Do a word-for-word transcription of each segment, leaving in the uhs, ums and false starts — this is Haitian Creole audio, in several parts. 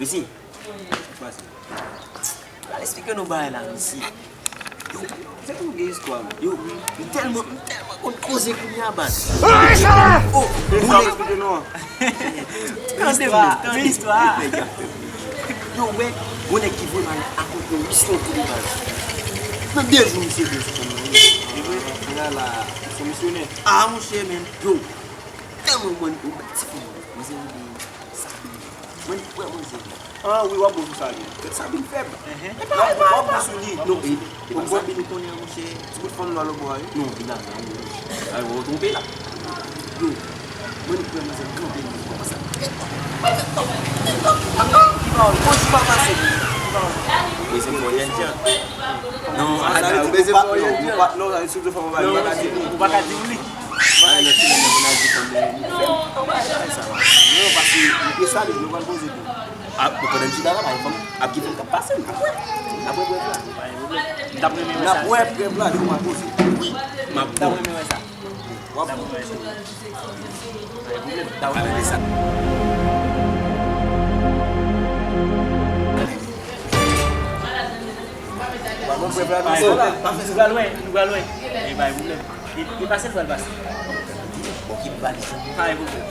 Mesye, pase. Al eksplike nou bagay la, mesye. Yo, se pou nou gen istwa, men. Yo, m tèlman, m tèlman konn koze kounye a, baz. Oh, moun nèg. Tande m, tande istwa. Yo, wè, gon nèg ki voye m al akonte yon misyon pou li, baz. Nan de jou, misye vin sou fanm nan, wi. Li vre? Ala, se misyonè. Ah, monchè, men, yo, tèlman mwen, yon bèl ti fanm, manzè rele Sabine. Mwen, wè manzè. Ah, wi, w ap bon sou Sabine. Sabine fèb. Ehe. W ap bon sou li. Non, e, e pa Sabine ou konnen an, monchè. Ti bout fanm nwa lòbò a, wi. Non, li la, la, wi. Ay, ou twonpe la. Yo, mwen, nou kwè manzè kanpe li. Kòman sa? Ki pawòl? Bon, jou pa pase. Ki pawòl? Bezwen fè w djandjan. Non, Ada, ou bezwen fè w djandjan. Non, non, si w te fè yon bagay, ou pa ka di li. Ou pa ka di li. Ay, lòt semèn nan, moun al di fanm nan, li fè m. Ay, sa va. Non, paske, e sa, li, nou pral poze tou. A, pandan m chita la, pa gen fanm, ap gen fanm k ap pase m. Apre, apre prèv la. M t ap renmen wè sa. N ap wè prèv la, nou pral poze. Wi, m ap bon. M t ap renmen wè sa. W ap bon. M t ap renmen sa. Ou pa konn prèv la, non, se la. Pa fè sa. Nou pral lwen, nou pral lwen. E bay pwoblèm. E, e pase l pral pase. Bon, ki valiz la? Pa gen pwoblèm.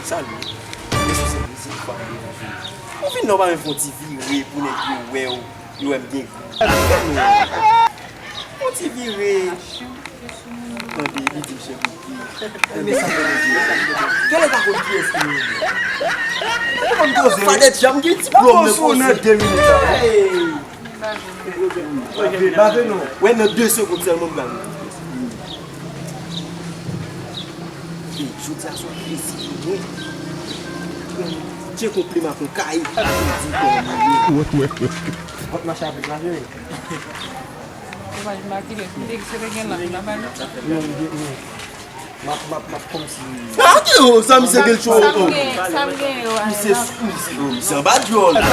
Salut. Mesye, se, se pa deranje. Ou vin la, ou pa menm fè yon ti vire pou nèg yo wè w, yo wè m gen gou. Yon ti vire. Tande, li di m chèf bouki. Tande sa m di. Kèlè pa konn kiyès ki rele. Ou konn koze, wi. Fadèt janm gen diplòm nan poze. Nan de minit la. Hey! Bave non. Wè, nan de segonn sèlman m bave. E, jodi a se yon plezi pou mwen. Tcheko plimak yon kaye. Wè, wè, wè. Vòt mache avèk la, vre. Dommaj, m pa kite. M te, se te gen lang, m pa bay nou. Non, m gen, non. M ap, m ap, m ap kòmsi. Sa ki yo, sa misye gen cho, oh. Sa m gen, sa m gen yo, misye, misye, oh, misye anba dyòl. M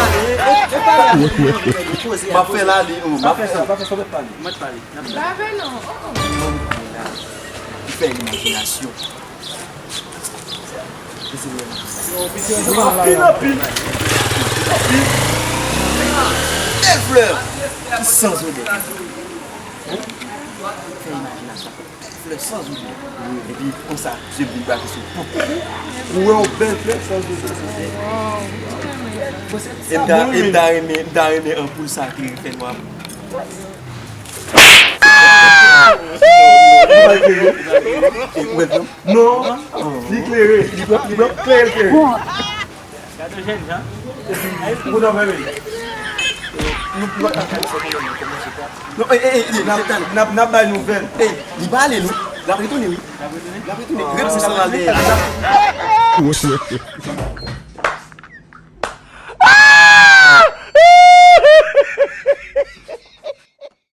ap fè l ale, oh, m ap fè sa. Pa fè sa, pa fè sa, w mèt pale. M mèt pale. Lave non, oh. Li fè imajinasyon. Anpil, anpil. Anpil. Bèl flè ki san zodè. Fè imajinasyon. Bèl flè san zodè. Epi konsa, je vin brake sou pòt. Ou wè yon bèl flè san zodè. E m ta, e m ta renmen, m ta renmen anpoul sa ki fè nwa. Ou wè l menm? Non, li klere. Li klere, li klere. Gade jèn jan. Ou nan men li. Nou, nou pa ka fè sa. Non, e, e, e, n ap, n ap, n ap bay nouvèl. E, li pa ale, non. L ap retounen, wi. L ap retounen? L ap retounen. Repons sa l ale.